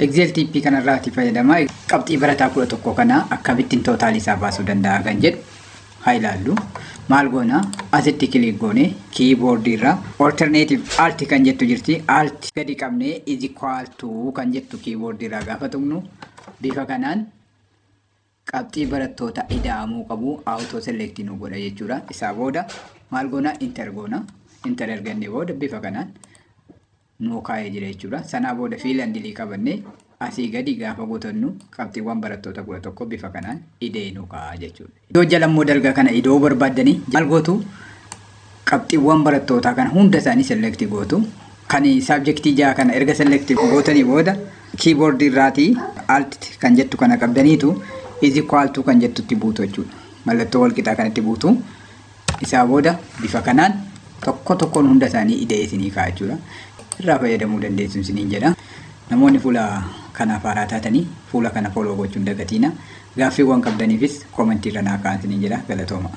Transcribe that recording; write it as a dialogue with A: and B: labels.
A: Excel TP kanarraati fayyadama. Qabxii barataa 11 kana akkamittiin total isaa baasuu danda'a kan jedhu haa ilaallu. Maal goona? Asitti click goone, keyboard irraa alternative alt kan jettu jirti. Alt gadi qabnee is equal to kan jettu keyboard irraa gaafa tuqnu, bifa kanaan qabxii barattoota ida'amuu qabu auto select nu godha jechuudha. Isaa booda maal goona? Enter goona. Enter ergannee booda bifa kanaan nuu kaa'ee jira jechuudha. Sanaa booda fill handle qabannee asii gadi gaafa guutannu, qabxiiwwan barattoota 11 bifa kanaan ida'ee nuu kaa'a jechuudha. Iddoo jala immoo dalga kana ida'uu barbaaddanii maal gootu? Qabxiiwwan barattootaa kana hunda isaanii select gootu. Kan subject ja'a kana erga select gootanii booda, keyboard irraatii alt kan jettu kana qabdaniitu is equal to kan jettutti buutu jechuudha. Mallattoo walqixaa kanatti buutu. Isaa booda bifa kanaan tokko tokkoon hunda isaanii ida'ee isinii kaa'a jechuudha. Irraa fayyadamuu dandeessu isiniin jedha. Namoonni fuula kanaaf haaraa taatanii fuula kana follow gochuun dagatiina. Gaaffiiwwan qabdaniifis comment irra naa kaa'an isiniin jedha. Galatooma.